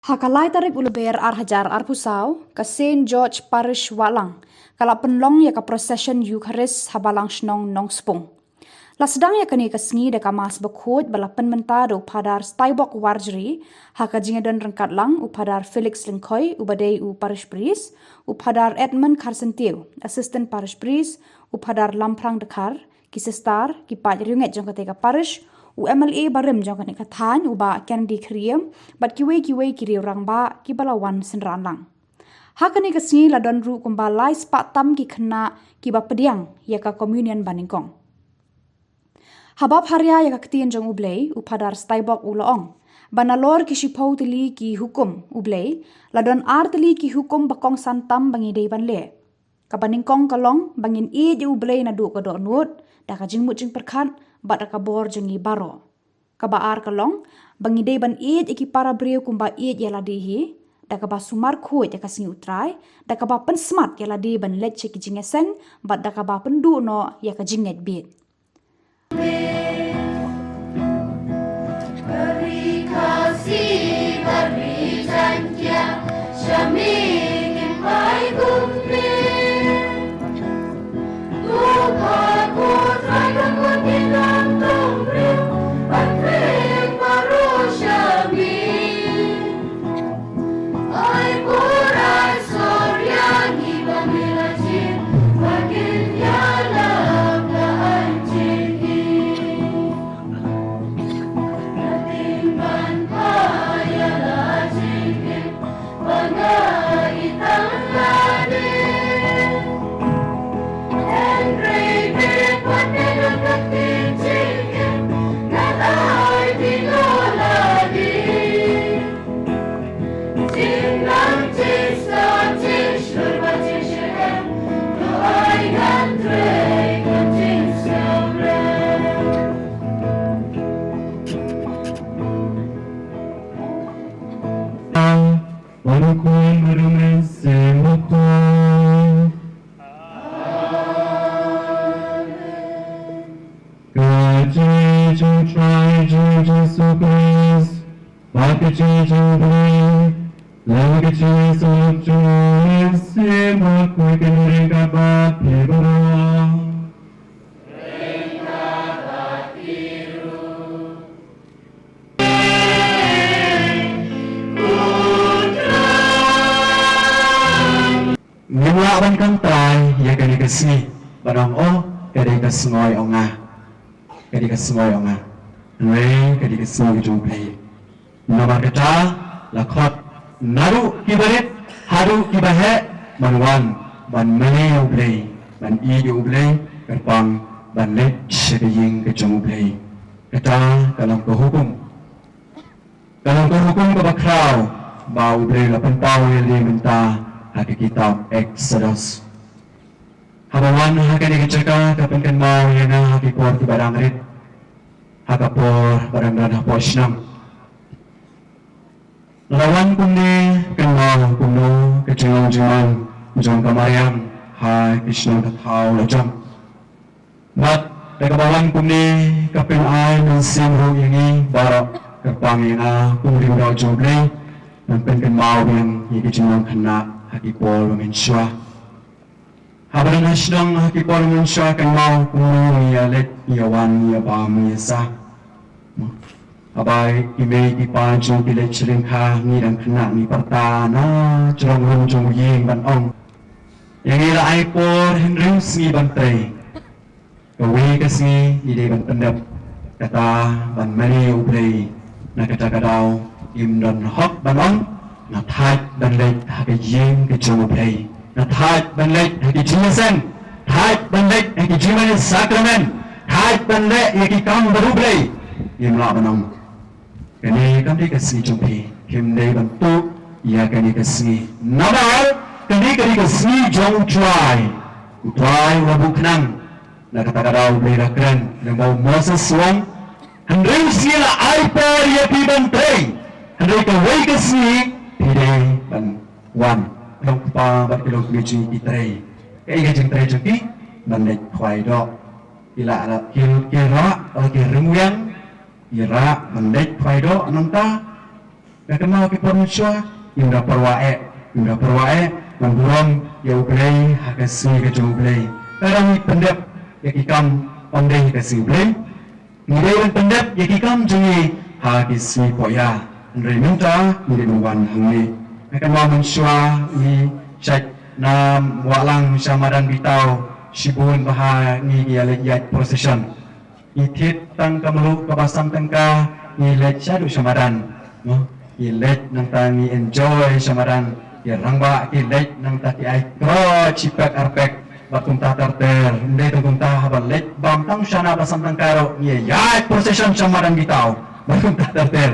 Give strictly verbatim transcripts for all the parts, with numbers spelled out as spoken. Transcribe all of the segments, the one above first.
Ha ka lai tarik u Lber ar hajar arphew saw, ka Saint George Parish Wahlang ka la pynlong ïa ka procession Eucharist ha Balang Shnong Nongspung. La sdang ïa kane ka sngi da ka Mass bakhuid ba la pynmynta da u Phadar Staibok Warjri, ha ka jingïadon ryngkat lang u Phadar Felix Lyngkhoi uba dei u Parish Priest, u Phadar Edmund Kharsyntiew, Assistant Parish Priest, u Phadar Lamphrang Dkhar, ki sister, ki paid riewngeit jong katei ka parish, u M L A barim jong kane ka thaiñ u Bah Kennedy Kyriem, bad kiwei kiwei ki riew rangbah kiba la wan synran lang. Ha kane ka sngi la don ruh kumba lai spah tam ki khynnah kiba pdiang ïa ka communion banyngkong. Haba pharia ïa ka ktien jong U Blei, u Phadar Staibok u la ong ba nalor ki shiphew tylli ki hukum U Blei, la don ar tylli ki hukum ba kongsan tam ba ngi dei ban leh. Kaba nyngkong ka long ba ngin ïeit ïa U Blei naduh ka dohnud, da ka jingmut jingpyrkhat bad da ka bor jong ngi baroh. Kaba ar ka long ba ngi dei ban ïeit ïa ki para briew kumba ïeit ïa lade hi, da kaba sumar khuid ïa ka sngi U Trai, da kaba pynsmat ïa lade ban leit sha ki jingïaseng bad da kaba pynduh noh ïa ka jingngeit bieit. Ka jingïeit jong U Trai jong ngi Jisu Khrist, bad ka jingïeit jong U Blei, lem bad ka jingïaseng jong U Mynsiem Bakhuid, kin ring ka bad phi baroh. Ngim lah ban kamtai ïa kane ka sngi ban ong, oh, ka dei ka sngi ong nga, ka dei ka sngi ong nga. Hynrei ka dei ka sngi jong U Blei. Namar kata la khot naduh kiba rit haduh kiba heh ban wan ban mane ïa U Blei, ban ïeit ïa U Blei, kyrpang ban leit sha ka ïing ka jong U Blei. Kata ka long ka hukum. Ka long ka hukum kaba khraw ba U Blei u la pynpaw ïa lade mynta ha ka kitab Exodus. Haba wan ha kane ka jaka ka pynkynmaw ïa nga ha ki por kiba dang rit, ha ka por ba dang don hapoh shnong. Lada wan kumne, kynmaw kumno ka jinglong jingman jong ka Mariam ha ki shnong ka thaw la jong. Bad da kaba wan kumne ka pynai mynsiem ruh ïa ngi baroh, kyrpang ïa nga kum u riewrangbah jong U Blei, ban pynkynmaw biang ïa ki jinglong khynnah ha ki por ba mynshuwa. Haba dang ha shnong ha ki por mynshuwa, kynmaw kumno ngi ïa leit, ngi ïa wan, ngi ïa bam, ngi ïa sah. Haba i mei i pa jong ngi ki leit sha lyngkha, ngi dang khynnah ngi pyrta na jrong rum jong u ïing ban ong, ïa ngi la ai por hynriew sngi ban trei. Kawei ka sngi ngi dei ban pyndep, kata ban mane ïa U Blei. Na kata ka daw ngim don hok ban ong, nga thait ban leit ha ka ïing ka jong U Blei, nga thait ban leit ha ki jingïaseng, thait ban leit ha ki jingmane sakramen, thait ban leh ïa ki kam bad U Blei. Ngim lah ban ong. Kane kam dei ka sngi jong phi, phim dei ban tuh ïa kane ka sngi. Namar kane ka dei ka sngi jong U Trai. U Trai u la buh khnang. Na kata ka daw U Blei u la kren lyngba u Moses, u ong, hynriew sngi la ai por ïa phi ban trei, hynrei kawei ka sngi phi dei ban wan. Long kpa bad ki long kmie jong ngi ki trei. Kaei ka jingtrei jong ki? Ban leit khwai doh. Ki la, la ki, ki rah, la ki ryngiang, ki rah ban leit khwai doh. Nangta Ka kynmaw ki por mynshuwa, ngim da pyrwa eh, ngim da pyrwa eh ban burom ïa U Blei ha ka sngi ka jong U Blei. Ka dang ngi pyndep ïa ki kam ym dei ha ka sngi U Blei. Ngi dei ban pyndep ïa ki kam jong ngi ha ki sngi poh ïa. Hynrei mynta ngi dei ban wan hangne. Nga kynmaw mynshuwa ngi shait na Wahlang sha madan Bitaw, shibun bha ngi ïa leit ïaid procession. Ngi thied tang ka mluh kaba san tyngka, ngi leit shaduh sha madan. Ngi leit nangta ngi enjoy sha madan. Ki rangbah ki leit nangta ki ai khroj shi pek ar pek. Bad kumta ter ter, ym dei tang kumta, haba leit bam tang shana ba san tyngka ruh, ngi ïaid procession sha madan Bitaw. Bad kumta ter ter.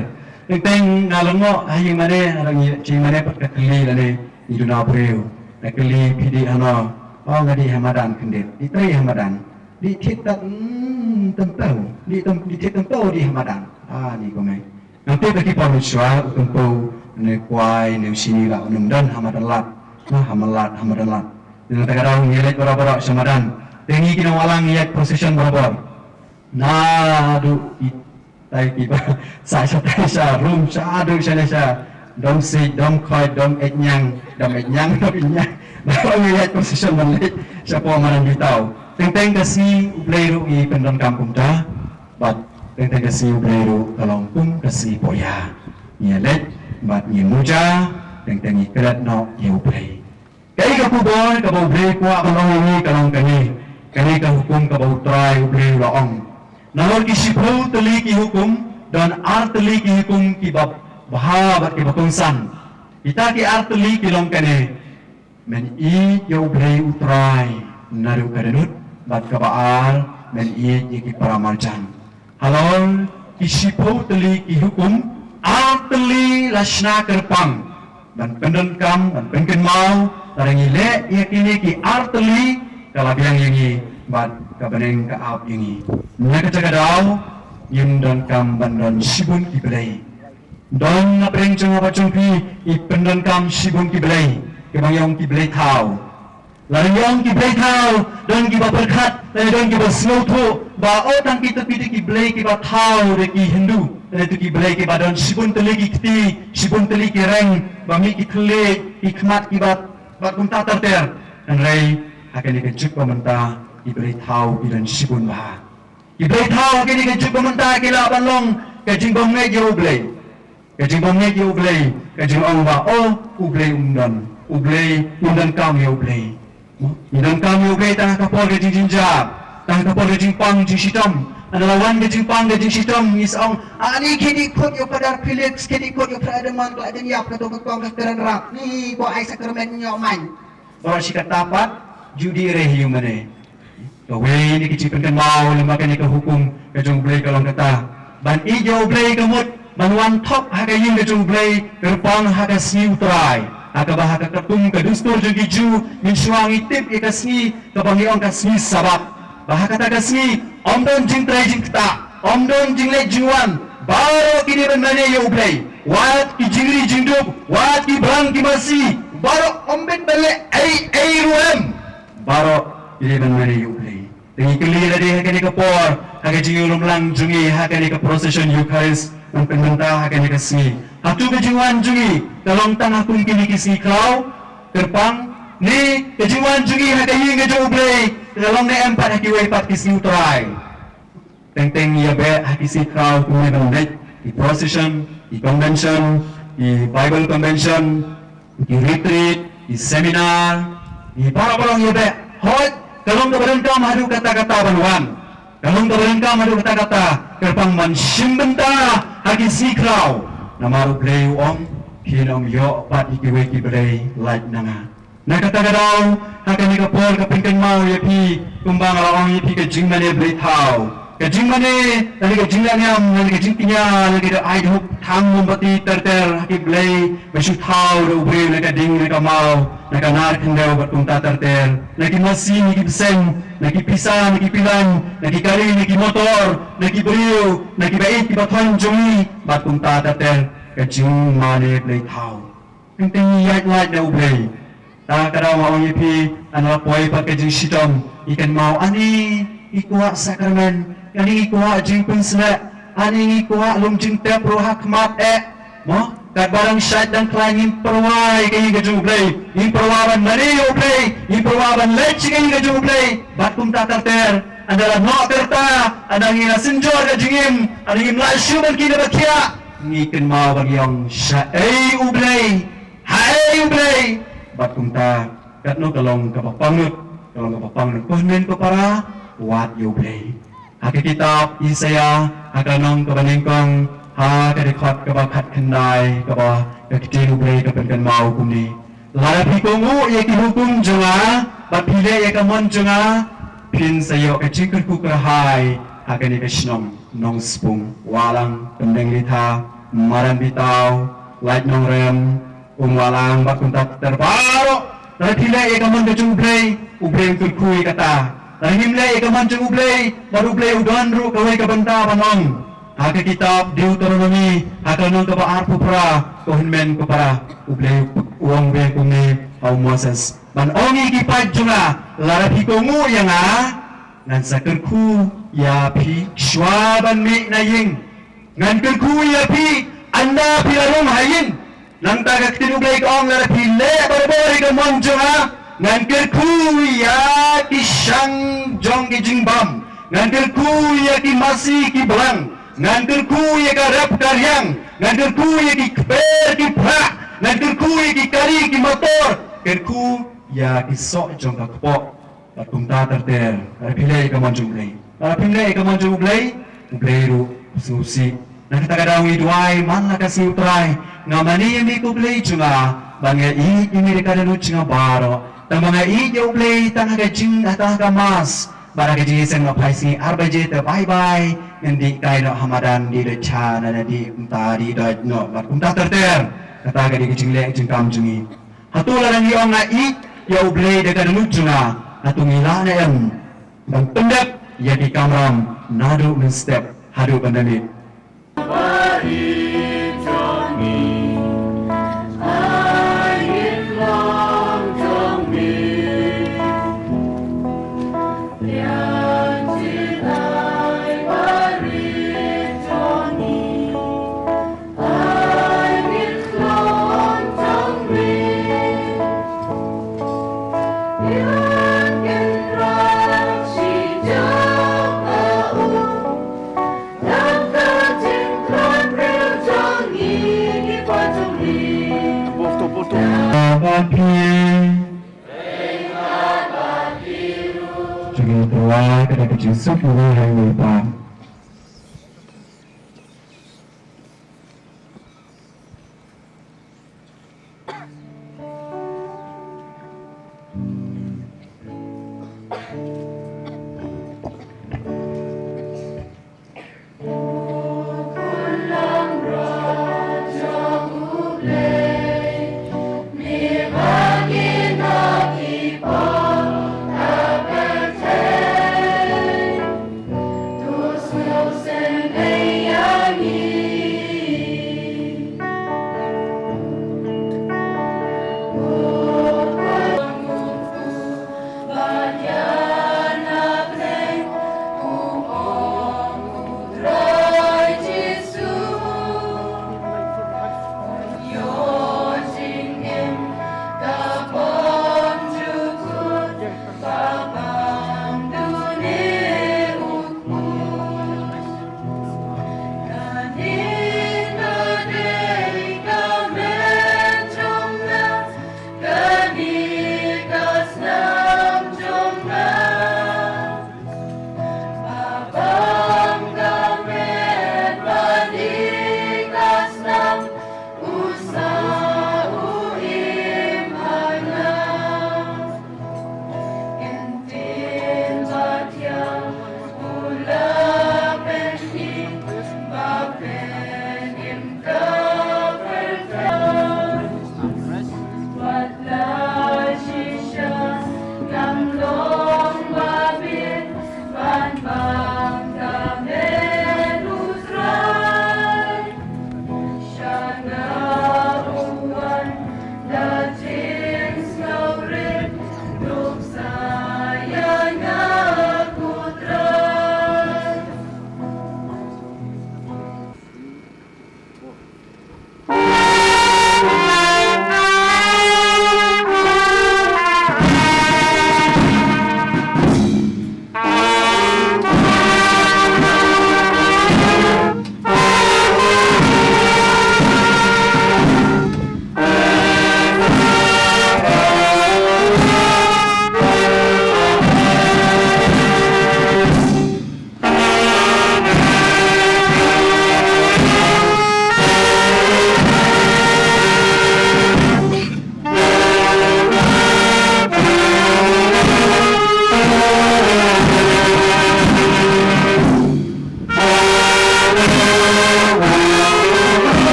Teng teng nga lyngngoh ha ïing mane, ha ïing mane pat ka kylli lane, ngi duna briew. Ka kylli phi dih hano? Oh, nga dih ha madan khyndiat. Dih trei ha madan. Dih thied tat, mm, tympew. Dih tem-, dih thied tympew dih ha madan. Ah, ni kumne. Nangta ba ki por mynshuwa, u tympew ne kwai ne u shini la u nym don ha madan lad. Ha, ha madan lad, ha madan lad. Nangta ka daw ngi leit barabor sha madan. Te ngi ki nong Wahlang ngi ïaid procession barabor. Naduh kitai kiba sah shatai sha rum, shaduh shane sha Domsik, Domkhoit, Domeitñiang, Domeitñiang, Domeitñiang. Baroh ngi ïaid procession ban leit shapoh madan Bitaw. Teng teng ka sngi U Blei ruh ngi pyndonkam kumta. Bad teng teng ka sngi U Blei ruh ka long kum ka sngi poh ïa. Ngi ïaleit bad ngi muja, teng teng ngi klet noh ïa U Blei. Kaei ka khubor kaba U Blei u kwah ban ong ïa ngi ka long kane. Kane ka hukum kaba U Trai U Blei u la ong. Nalor ki shiphew tylli ki hukum, don ar tylli ki hukum kiba bha bad kiba kongsan. Kita ki ar tylli ki long kane. Men ïeit ïa U Blei U Trai naduh ka dohnud, bad kaba ar, men ïeit ïa ki para marjan. Halor ki shiphew tylli ki hukum, ar tylli la shna kyrpang ban pyndonkam, ban pynkynmaw. Lada ngi leh ïa kine ki ar tylli, ka la biang ïa ngi bad ka bneng ka ap ïa ngi. Na kata ka daw ngim donkam ban don shibun ki blei. Don na pdeng jong nga bad jong phi, ngi pyndonkam shibun ki blei, kiba ngi ong ki blei thaw. Lada ngi ong ki blei thaw, don kiba pyrkhat, lane don kiba sngewthuh ba, oh, tang kito kito ki blei kiba thaw dei ki Hindu, lane to ki blei kiba don shibun tylli ki kti, shibun tylli ki reng, ba mih ki thylliej, ki khmat kiba, bad kumta ter ter. Hynrei ha kane ka juk ba mynta, ki blei thaw ki don shibun bha. Ki blei thaw ha kane ka juk ba mynta ki lah ban long ka jingbymngeit ïa U Blei. Ka jingbymngeit ïa U Blei, ka jingong ba, oh, U Blei um don, U Blei, ngim donkam ïa U Blei. Ngi donkam ïa U Blei tang ha ka por ka jingjynjar, tang ha ka por ka jingpang jingshitom. Haba la wan ka jingpang ka jingshitom, ngi sa ong, ani khie dih kut ïa u Father Phillips, khie dih kut ïa u Father Edmund, ka la dang ïap, katto ka kong ka kren rap. Ni ba ai sakramen ñiewmain. Baroh shi katta pat, ju dih re hi ïa u mane. Kawei na ki jingpynkynmaw lyngba kane ka hukum ka jong U Blei ka long kata, ban ïeit ïa U Blei ka mut ban wan thok ha ka ïing ka jong U Blei kyrpang ha ka sngi U Trai, ha kaba ha ka kyrtung ka dustur jong ki Jiw mynshuwa ngi tip ïa ka sngi kaba ngi ong ka sngi Sabbath. Ba ha kata ka sngi ym don jingtrei jingktah, ym don jingleit jingwan, baroh ki dei ban mane ïa U Blei. Wat ki jingri jingduk, wat ki brang ki masi, baroh ym bit ban leh ei ei ruh em. Baroh ki dei ban mane ïa U Blei. Te ngi kylli lade ha kane ka por, ha ka jingïalumlang jong ngi ha kane ka procession Eucharist ban pynmynta ha kane ka sngi, hato ka jingwan jong ngi ka long tang ha kum kine ki sngi khraw kyrpang, ne ka jingwan jong ngi ha ka ïing ka jong U Blei ka long ne em pat ha kiwei pat ki sngi U Trai? Teng teng ïa beh ha ki sngi khraw kumne ban leit ki procession, ki convention, ki Bible convention, ki retreat, ki seminar, ki baroh baroh ïa beh. Hooid, ka long kaba donkam haduh katta katta ban wan. Ka long kaba donkam haduh katta katta, kyrpang ban shim bynta ha ki sngi khraw. Namar U Blei u ong, phin ym ïoh pat ïa kiwei ki blei lait na nga. Na kata ka daw, ha kane ka por ka pynkynmaw ïa phi, kumba nga la ong ïa phi ka jingmane blei thaw. Ka jingmane, lane ka jinglehniam, lane ka jingkñia, lane ka ai dhup, thang mombati ter ter, ha ki blei ba shu thaw da U Blei, na ka ding, na ka maw, na ka nar khyndew bad kumta ter ter, na ki masi, na ki bseiñ, na ki pisa, na ki pilaiñ, na ki kari, na ki motor, na ki briew, na ki baieit ki bathoiñ jong ngi, bad kumta ter ter, ka jingmane blei thaw. Teng teng ngi ïaid lait da U Blei. Ta ka daw nga ong ïa phi, haba la poi pat ka jingshitom, ngi kynmaw, ani ngi kwah sakramen, ani ngi kwah jingpynshlur, ani ngi kwah lum jingtep ruh ha khmat eh. Mo? Katba dang shait dang khlaiñ ngim pyrwa ïa ka ïing ka jong U Blei, ngim pyrwa ban mane ïa U Blei, ngim pyrwa ban leit sha ka ïing ka jong U Blei. Bad kumta ter ter, ynda la noh ka rta, ynda ngi la synjor ka jingim, ynda ngim lah shuh ban kiew na ba khiah, ngi kynmaw ban ïong shaei U Blei, haei U Blei. Bad kumta katno ka long kaba pangnud, ka long kaba pangnud. Ko hynmen ko para, wad ïa U Blei. Ha ka kitab Isaïah, ha ka lynnong kaba nyngkong, ha ka dkhot kaba khatkhyndai, kaba ka ktien U Blei ka pynkynmaw kumne: Lada phi kohnguh ïa ki hukum jong nga, bad phi leh ïa ka mon jong nga, phin sa ïoh ka jingkyrkhu kyrhai ha kane ka shnong Nongspung. Wah lang, Pyndenglitha, Madan Bitaw, Laitumkhrah, Umwahlang bad kumta ter ter baroh. Lada phi leh ïa ka mon ka jong U Blei, U Blei un kyrkhu ïa kata. Lada ngim leh ïa ka mon jong U Blei, bad U Blei u don ruh kawei ka bynta ban ong. Ha ka kitab Deuteronomi, ha ka lynnong kaba arphew phra, ko hynmen ko para, U Blei u ong beit kumne ha u Moses: Ban ong ïa ki paid jong nga, lada phi kohnguh ïa nga, ngan sa kyrkhu ïa phi shuwa ban mih na ïing. Ngan kyrkhu ïa phi ynda phi la rung ha ïing. Nangta ka ktien U Blei ka ong, lada phi leh barabor ïa ka mon jong nga, ngan kyrkhu ïa ki shang jong ki jingbam, ngan kyrkhu ïa ki masi ki blang, ngan kyrkhu ïa ka rep ka riang, ngan kyrkhu ïa ki kper ki phrah, ngan kyrkhu ïa ki kari ki motor, kyrkhu ïa ki soh jong ka kpoh. Bad kumta ter ter, lada phi leh ïa ka mon jong U Blei. Lada phim leh ïa ka mon jong U Blei, U Blei ruh u sngewsih. Na kata ka daw ngi duwai man la ka sngi U Trai: Nga mane ïa me ko Blei jong nga, bad nga ïeit ïa me da ka dohnud jong nga baroh. Tangba nga ïeit ïa U Blei tang ha ka jing, tang ha ka mass. Bad ha ka jingïaseng noh phai sngi ar baje te bye bye, ngan dih kai noh ha madan, dih doit sha, ngan dih mynta, dih doit noh. Bad kumta ter ter. Kata ka dei ka jingleh jingkam jong ngi. Hato lada ngi ong nga ïeit ïa U Blei da ka dohnud jong nga, hato ngi lah ne em ban pyndep ïa ki kamram naduh mynstep haduh ban da miet? Jong ngi tyrwa ka dei ka jingsuk ngi ha ngi pat.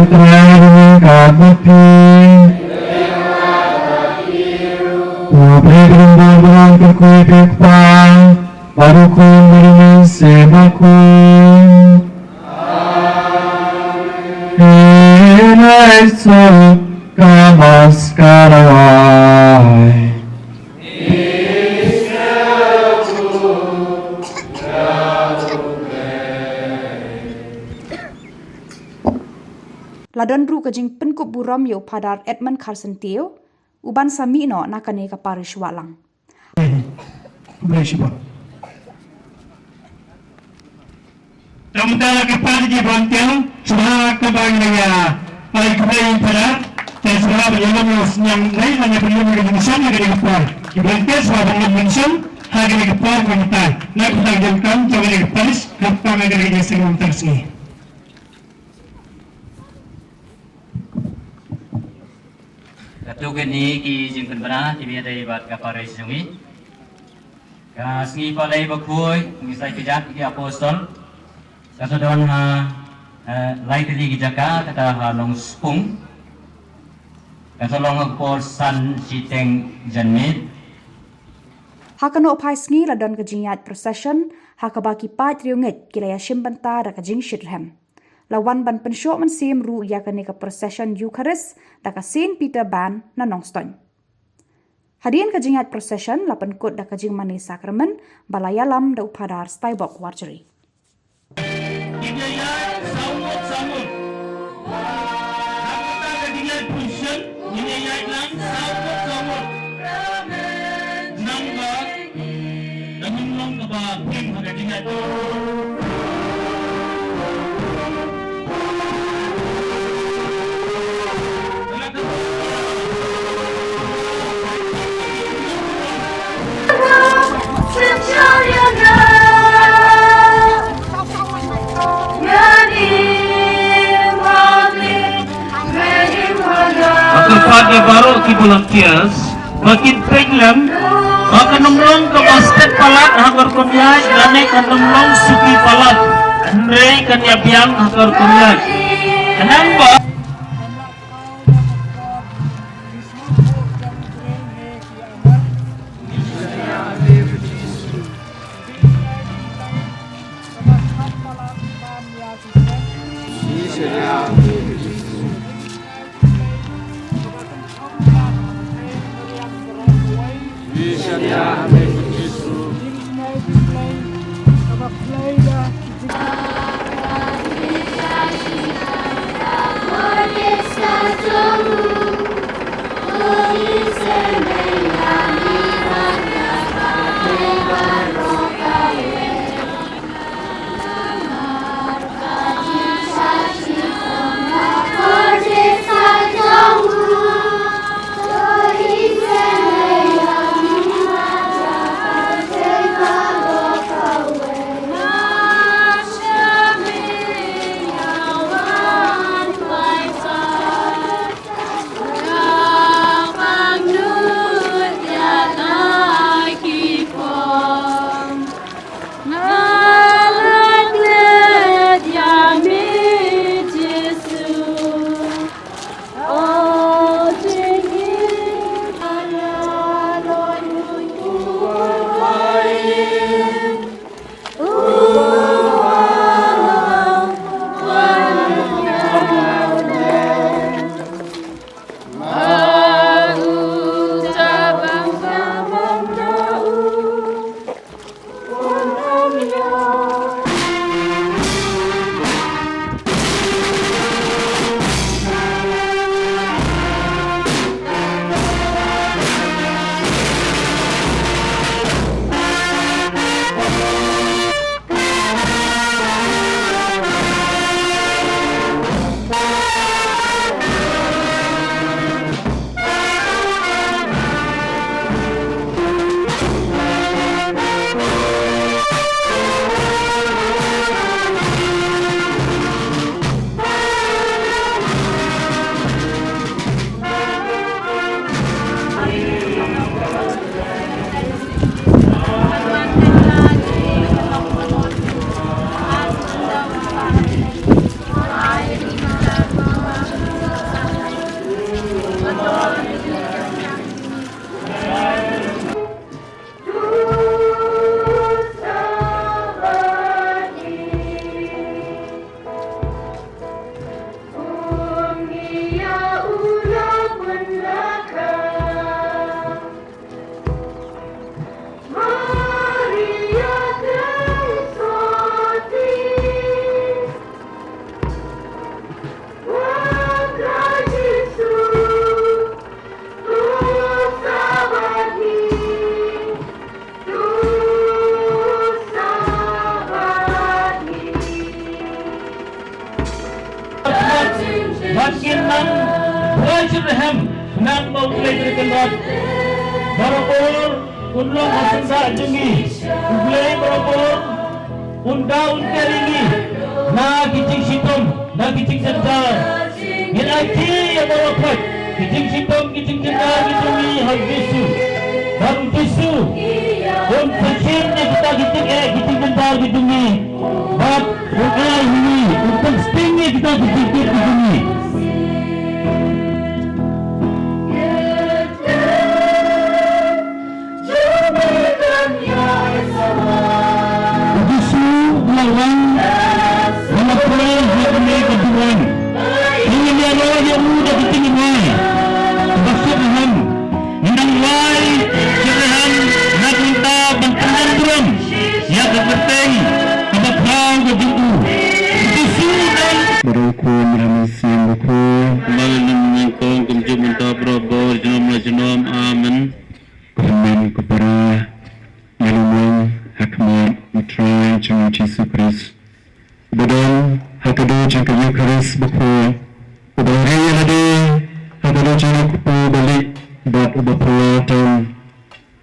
Trai, dei ka bynta phi. U Blei Trai, u Blei Trai, u Blei Trai, u Blei Trai, u Blei Trai, u Blei Trai, La don ruh ka jingpynkup burom ïa u Phadar Edmund Kharsyntiew, u ban sa mih noh na kane ka parish Wahlang. Khublei shibun. Te mynta la kyrpad ïa ki volunteer, shuwa kaba ngi ïa pynlong khublei ïa u Phadar, te shuwa ban ïalum ïa u sniang dei lane ban ïalum ïa ka jingshong ha kane ka por. Ki volunteer shuwa ban ïalum ïa ka jingshong ha kane ka por kaba mynta. Na ka bynta jong ka kam jong kane ka parish, kaba mynta ha kane ka jingseng mynta ka sngi. Katto katne ki jingpynbna kiba ïadei bad ka parish jong ngi. Ka sngi Palei Bakhuid, ngi sa ïakajia ki apostol. Ka sa don ha, eh, lai tylli ki jaka, kata ha Nongspung. Ka sa long ha ka por san shiteng janmiet. Ha ka nohphai sngi la don ka jingïaid procession, ha kaba ki paid riewngeit ki la ïashim bynta da ka jingshitrhem. La wan ban pynshoh mynsiem ruh ïa kane ka procession Eucharist da ka Saint Peter Band na Nongstoiñ. Hadien ka jingïaid procession la pynkut da ka jingmane sakramen ba la ïalam da u Phadar Staibok Warjri. Nga kyrpad ïa baroh ki volunteers ba kin peit lem ba kan ym long kaba stet palat ha ka rukom ïaid lane kan ym long suki palat, hynrei kan ïa biang ha ka rukom ïaid. Khnang ba Bad ngin nang poi sha ka hem, nang ba U Blei ka kynrad. Barabor un long ha syndah jong ngi. U Blei barabor un da un ker ïa ngi na ki jingshitom, na ki jingjynjar. Ngin aiti ïa baroh peit ki jingshitom, ki jingjynjar ki jong ngi ha U Jisu. Bad U Jisu un pynshim ïa kita ki jingeh, ki jingjynjar ki jong ngi. Bad un ai ïa ngi, un pynsting ïa kita ki jingkit ki jong ngi. U Jisu u la wan, u la poi ha kane ka duwan. Te ngin ïaroh ïa u da ka jingïaroh kaba suk ha hem. Ngin nang wai sha ka hem na ka bynta ban pynlong burom ïa ka kyrteng kaba khraw ka jong u. U Jisu u dang Baroh khun ha mynsiem bakhuid. Kumba la nym nyngkong kumjuh mynta barabor junom la junom. Amen. Ko hynmen ko para, ngi lum lang ha khmat U Trai jong ngi Jisu Khrist, uba don ha ka duh jong ka Eukharist bakhuid, uba ïeng ïa lade ha ka duh jong u Kpa balieh bad uba phylla tam,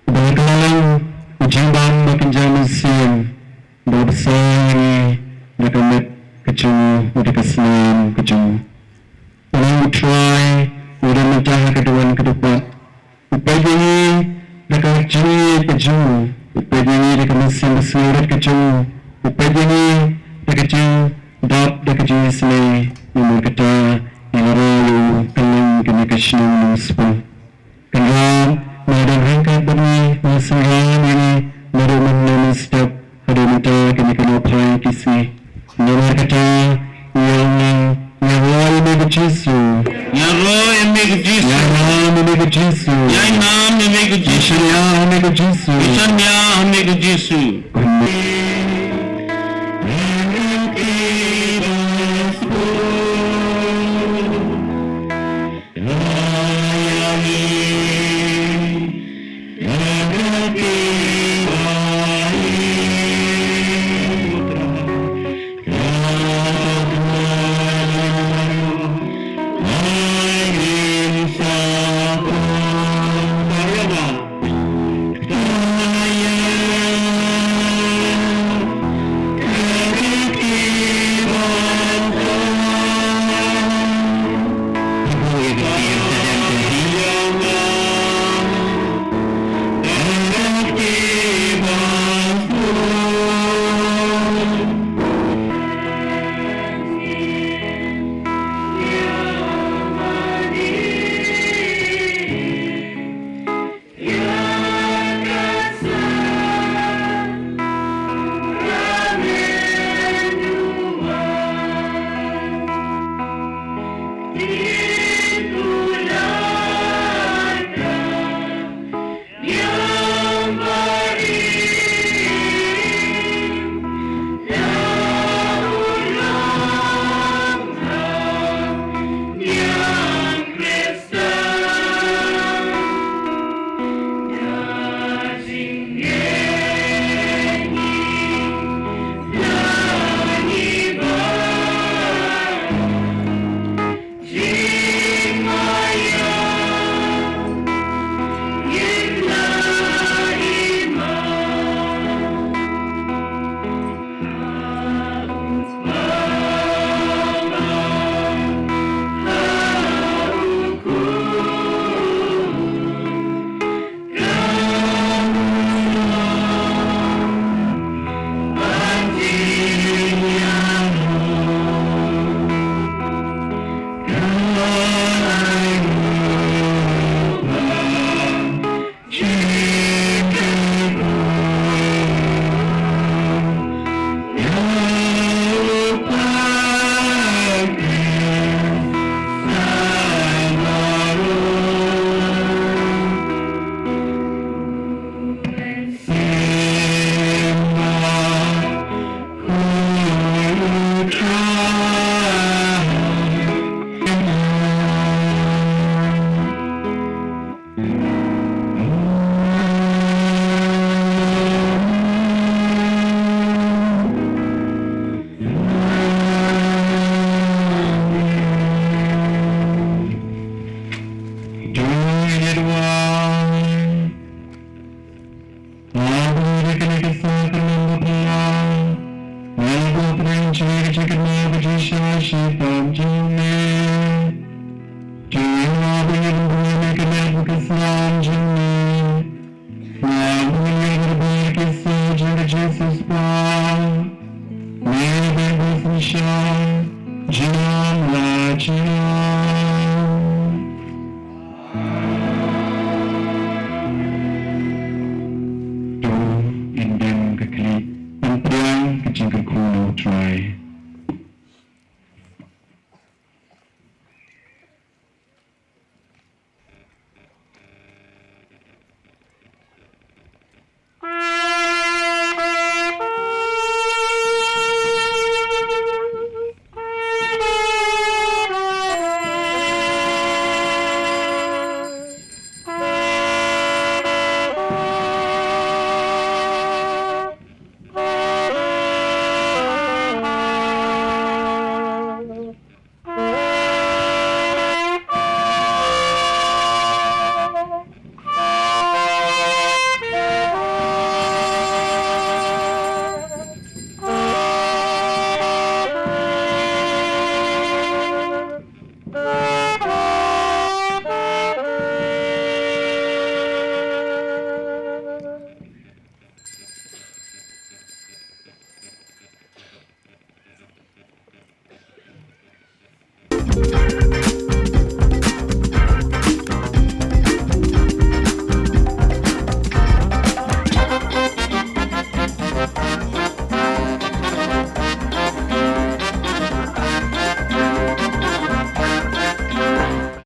uba ha ka balang u jingbam bad kynja mynsiem, uba bsa ïa ngi da ka met ka jong u bad da ka snam ka jong u. U Trai u don mynta ha ka duwan ka dkhot. U peit ïa ngi da ka jingïeit ka jong u. U peit ïa ngi da ka mynsiem basngew rit ka jong u. U peit ïa ngi da ka jingdap, da ka jingisynei. Namar kata ngi la rai ïa u kylleng kane ka shnong Nongspung. Kynrad, me don ryngkat bad ngi, me synran ïa ngi naduh mynne mynstep haduh mynta kine ki nohphai ki sngi. Namar kata, ïa u nang, ïaroh ïa me ko Jisu. Ïaroh ïa me ko Jisu. Ïainam ïa me ko Jisu. Ïainam ïa me ko Jisu. Ïashaniah ïa me ko Jisu. Ïashaniah ïa me ko Jisu. Amen.